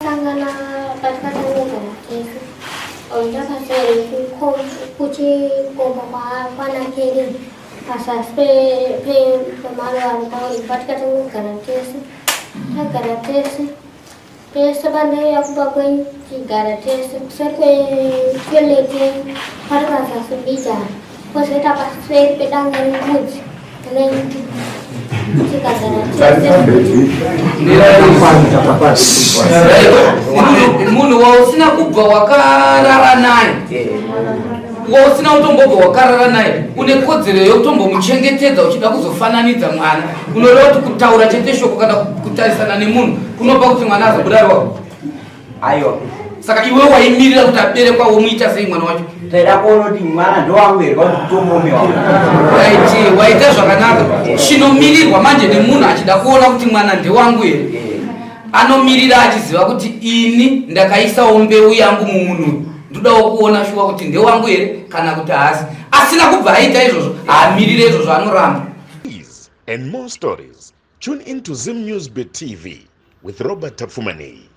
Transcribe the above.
Takasangana patakatangogara tese takasere kuchikomba kwana Keri pasasi pemaruva ari pauri patikatangogara tese tagara tese pese pandaiuya kumba kwenyu tigara tese kuseri kwetoilet yenyu pari pazasi mbijana pozoita paseri pedanga rembudzi Munhu wausina kubva wakarara naye, wausina kutombobva wakarara naye, une kodzero yekutombomuchengetedza. Uchida kuzofananidza mwana, unoreva kuti kutaura chete shoko kana kutarisana nemunhu kunopa kuti mwana azobuda rwa? Aiwa. Saka iwe waimirira kuti aberekwa womuita sei mwana wacho? Taida kuona kuti mwana ndowangu here kana kuti kutomuomewa. Right, waita zvakanaka. Chinomirirwa manje nemunhu achida kuona kuti mwana ndewangu here, anomirira achiziva kuti ini ndakaisawo mbeu yangu mumunhu, ndodawo kuona shuwa kuti ndewangu here kana kuti haasi. Asina kubva aita izvozvo, haamirire izvozvo, anoramba. These and more stories, tune in to Zim News Bit TV with Robert Tafumani.